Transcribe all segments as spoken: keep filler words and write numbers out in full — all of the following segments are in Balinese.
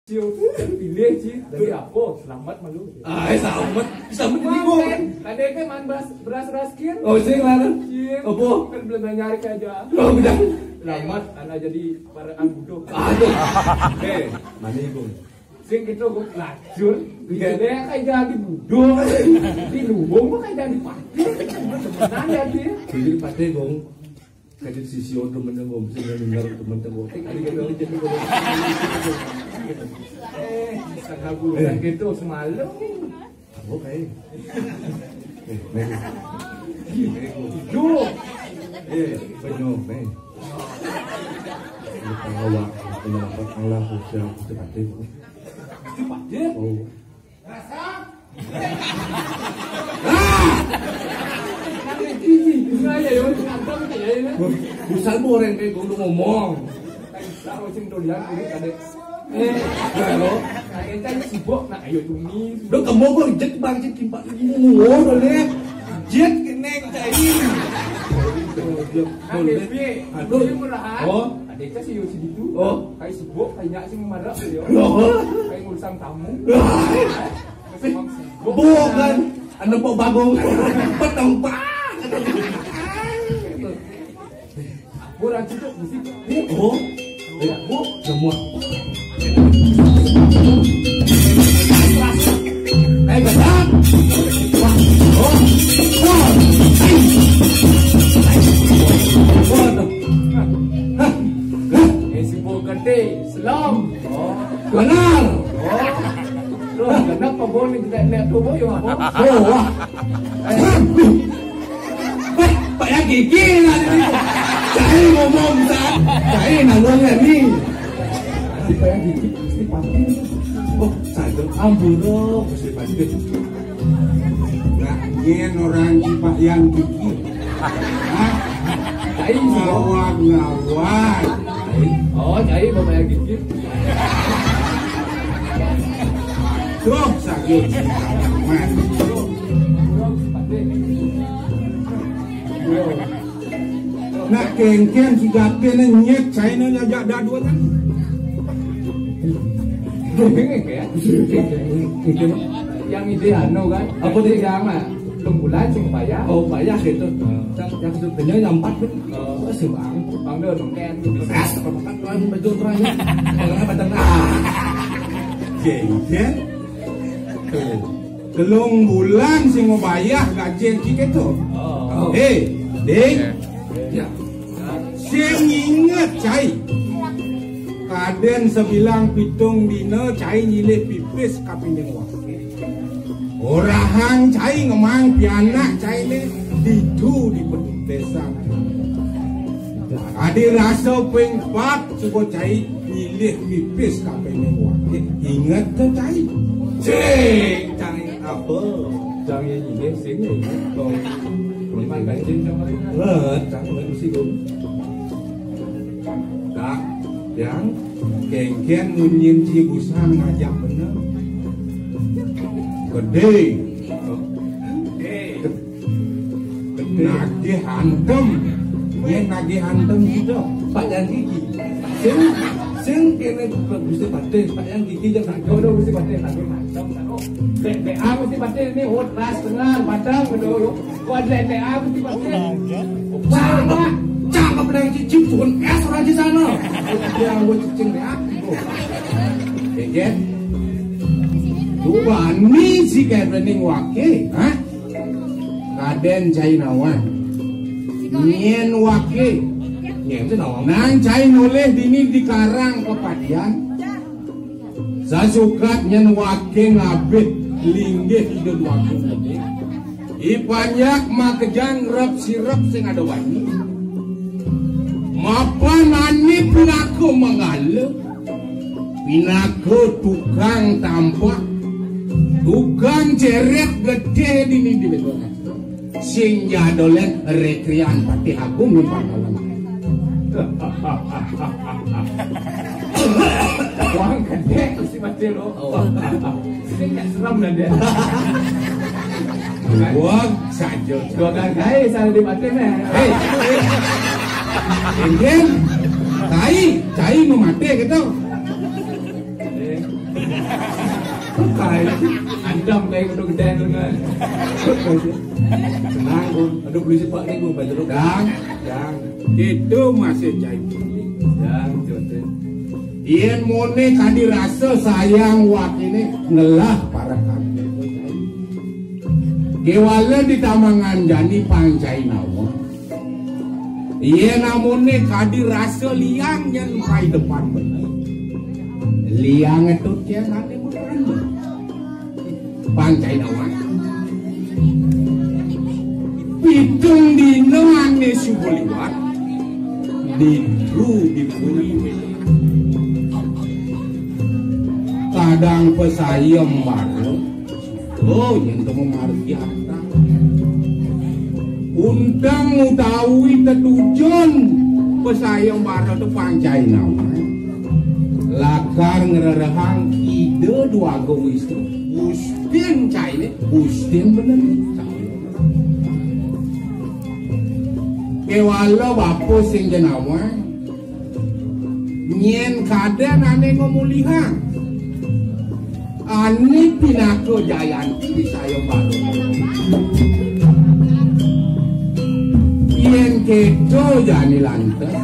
Sio, pilih, Ci. Jadi apa? Selamat malu. Ah, selamat. Selamat ini, Gong. Tadi kan man beras, beras raskin. Oh, sing mana? Sing. Apa? Kan belum nyari aja. Oh, udah. Selamat, anak jadi para anggudo. Aduh. Eh, mana, Gong? Sing gitu, Gong, lacur. Iya. Dia kayak jadi budo. Di lubung kok kayak jadi pati. Sebenarnya dia. Jadi pati, Gong. Kayak sisi orang temen yang ngomong, sing dengar temen tengok. Ada gitu, ada jadi ngomong. Eh, setengah bulan gitu semalam. Oke. Eh, meh. Duh. Eh, penyok, meh. Ini pengawal, penyelamat Allah, sosial, cepat deh. Cepat deh. Oh. Busan orang kayak gue ngomong. Tahu sing dolian ini kadek. Eh, lo? Kadek kan sibuk nak ayo cumi. Lo kamu kok jet bang jet kimpak ini ngomong lo lihat. Jet neng cai. Oke, Pi. Aduh. Aduh, murahan. Oh. Ada itu sih Yosi itu. Oh. Kayak sibuk, kayak sing marah ya. Loh. Kayak ngurusan tamu. Bukan. Anak kok bagong. Petong bang. Kurang cukup mesti. Oh. Ya, Bu, semua. Eh, gadang. Wah. Oh. Wah. Wah. Hah. Hah. Eh, si Bu gede, selam. Oh. Benar. Oh. Loh, kenapa boleh tidak lihat tubuh ya, Bu? Oh, wah. Eh. Pak, Pak Yang Kiki lah ini. Saya ngomong, Pak. Saya nanggung ya, nih. Pak Yang Kiki pasti pati. Oh, saya ampun, oh, pasti pati. Nah, ini orang di Pak Yang Kiki. Hah? Cai sih. Lawan, lawan. Oh, cai Bapak Yang Kiki. Terus sakit. Nak kengkeng sudah kena nyet China ajak dadua kan. Yang ide anu kan. Apa dia? Yang mana? Belum bulan sing payah. Oh, payah gitu. Yang, yang sebetulnya yang empat tuh. Oh, si Bang. Bang Don, kan. Gas, apa kan tuan baju terakhir. Kalau nggak batang dah. Kengkeng. Tuh. Telung bulan sing mau bayah gaji kita tuh. Oh. Hei, Ding. Ya. Sing inget cai. Kaden sebilang pitung dina cai nyilih pipis kapining wakil. Orahan cai ngemang pianak cai le ditu di desa. Adi rasa ping pat suba cai nyilih pipis kapining wakil. Inget ke cai? Cing, cai apa? Cang yang nyilih sing ya. Oh. Memang ganjil sama. Let, cang let mesti dong. Kak, yang kengken munyin ci busan ngajak bener. Gede. Gede. Nagih hantem. Yen nagih hantem gitu. Pak Yang Kiki. Sing, sing kene Gusti Patih, Pak Yang Kiki jangan. Jodoh Gusti Patih, nagih hantem. Be, be, ah, Gusti Patih ini, oh, keras tengah, padang, gitu. Kuadrat T A mesti pakai. Cakep, cakep, nang cicing pun es ora di sana. Dia buat cicing ya. Ejen. Coba ni si Kevin ning wake, ha? Kaden cai nawan. Nyen wake. Nyen tu nawan. Nang cai noleh dini di karang kepadian. Sasukat nyen wake ngabih linggih ida dua. Ipanjak makejang rep sirep sing ada wani. Mapan ani pinaka manggala. Pinaka tukang tampak. Tukang ceret getih dini di Bedoran. Sing jadolen rekrean Patih Agung numpang dalam. Wah, gede si Patih lo. Oh. Sing gak serem dah dia. Wah, saja. Dua kali sana di Patih, meh. Hei. Enggen. Cai, cai mau mati gitu. Eh. Bukan. Antam kayak kudu gedé dengan. Tenang, Gung. Aduh, polisi Pak nih, Gung. Bantu lu. Dang. Dang. Itu masih cai. Dang, jodoh. Yén moné kadi rasa sayang wakéné ngelah parekan. Kéwala di tamangan jani pang cai nawang. Yén amoné kadi rasa liang nyén paidepan bener. Liang étut yén ané makan. Pang cai nawang. Pitung dina ané suba liwat. Ditu dipuri. Kadang pasayembara. Oh, yén temu margi arta. Unteng utawi tetujun pasayembara tu pang cai nawang. Lakar ngrerehang Ida Dwaga Wisnu. Gustin cainé, Gustin bener. Kéwala bapa sing jenawang. Nyén kadén ané ngamulihang. Ané pinaka jayanti di sayembara. Yén kéto jani lantas,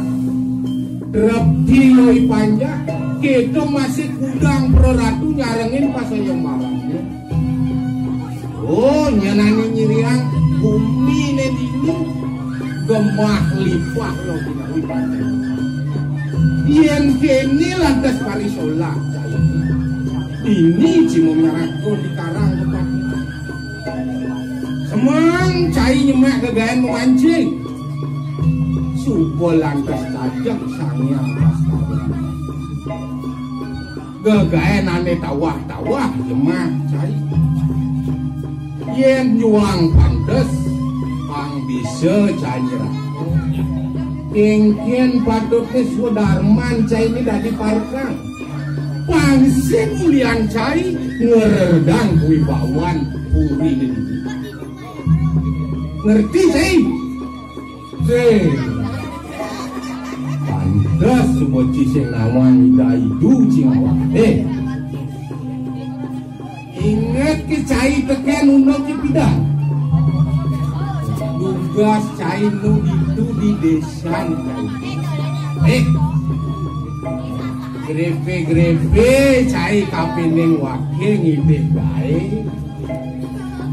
trepti yoi panjak, kéto masih kudang praratu nyarengin pasayembarané. Oh, nyén ané nyiriang guminé dini gemah lipah lo ginawi panjak. Yén kéné lantas parisolah, dini cimum nyarako di karang tempat. Semeng cai nyemak gegaén memancing. Suba lantas tajek Sang Hyang Bastara. Gegaén ané tawah-tawah jemah cai. Yén nyuang pantes, pang bisa cai nyerah. Kénkén patutné swadarman cainé dadi parekan. Pang sing ulian cai ngreredang kuwi bakwan puri dini. Ngerti cai? Sing. Pantes suba ci sing nawang Ida Idu cing awak. Eh. Inget ké cai tekén unduk ké pidan. Dugas cai nu ditu di désan cai. Eh. Grepe-grepe cai kapining waké ngidih gaé.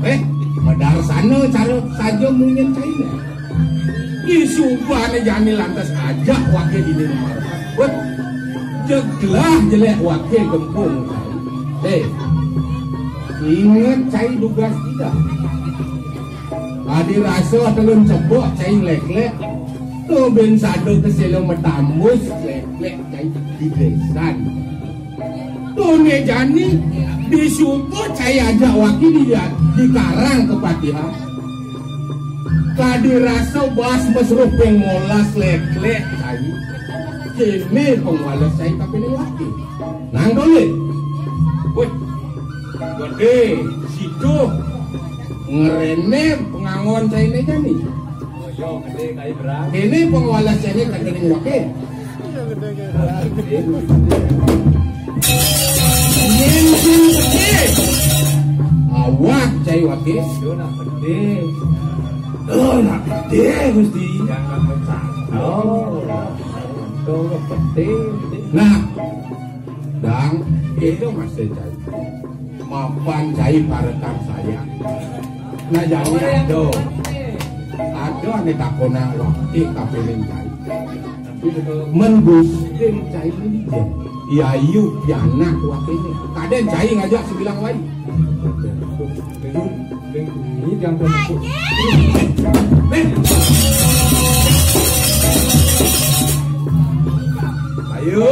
Eh, madarsana cara saja munyin cainé. Ki subané jani lantas ajak waké dini marep. Wéh, jeglah jelék waké gempung. Eh, inget cai dugas kita. Adi rasa telun cebok cai lék-lék. To bin sada kesela metambus lék-lék cai di désan. Tone jani disuba cai ajak waké di, di karang kepatihan. Kadi rasa bas mesruh ping molas lék-lék cai. Kéné pengwales cai kapining waké. Nang tole. Wéh. Gedé, situ. Ngeréné pengangon cainé jani. Oh, yo, gedé kai berang. Kéné pengwales cainé kapining waké. Yén sing gedé. Awak cai waké. Yo nak gedé. Oh, nak gedé, Gusti. Jangan pecah. Oh, tuh gedé. Nah, dang, itu masih cai. Mapan cai parekan sayang. Nah, jani ada. Ada ané takonang waké kapining cai. Men gustin cai ini dia. Yayu pianak wakéné. Kadén cai ngajak sebilang wai. Ini yang aku. Eh. Ayo.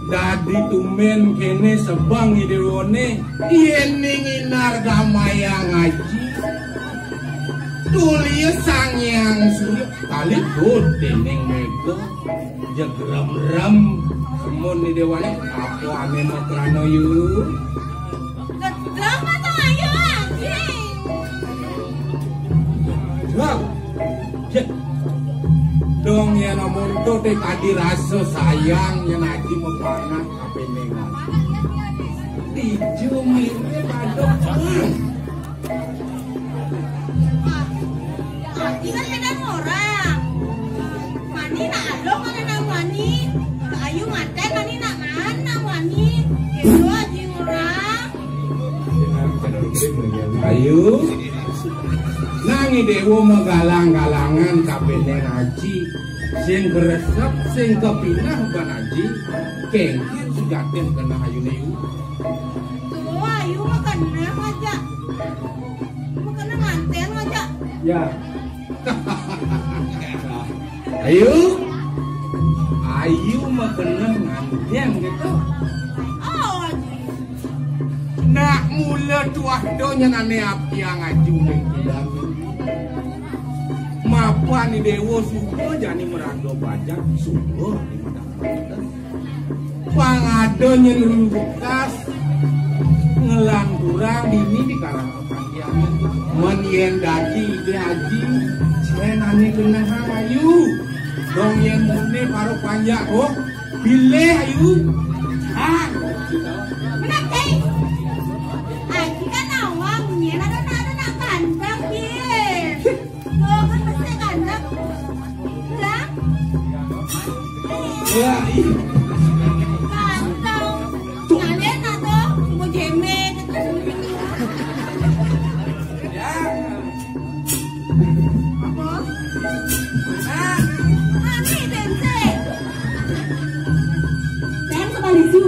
Dadi tumbén kéné sebeng idéwané, yén ning inar gamayang ngaji. Tulia Sang Hyang Surya kaliput déning méga. Jegrem-rem semun idéwané, apa ané makrana yu? Gedang atau ayo anjing? Wah, jek. Dong yén amun to Tadi rasa sayang nyén Aji mapanah kapéndengan. Dija main badok. Aji kan kadang orang. Mani nak alung, mani nak mani. Ayu maten, mani nak maan, nak mani. Itu Aji orang. Ayu. Nang Déwa magalang-galangan kapéndengan Aji. Sing gresep, sing kapinah ban Aji. Kéngkén sujatin keneh Ayu né. Tuh, Ayu mah keneh aja. Mah keneh nganten aja. Ya. Ayu. Ayu mah keneh nganten gitu. Oh, Aji. Nak mula tuah do nyén ané apiang Aji ning kidang. Mapan Déwa suba jani maraga bajang, suba di madan. Pang ada nyén bekas ngelanturang dini di karang. Mén yén dadi Ida Aji, sén ané genahang Ayu. Dong yén murni baru panjak, oh, pilih Ayu. Ah. Menang, Cai. Aji kan awang, nyén ada nak, ada nak ganteng, Cai. Tuh, kan mesti ganteng. Lah? Ya, ih. Ganteng. Kalian atau mau jemek? Ya. Apa? Ah. Ani, Dense. Dan kembali su.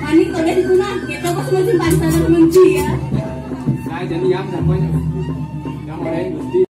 Ani, kalau di rumah, kita pas musim panas, ada menci ya. Saya jadi yang namanya. Yang orang Gusti.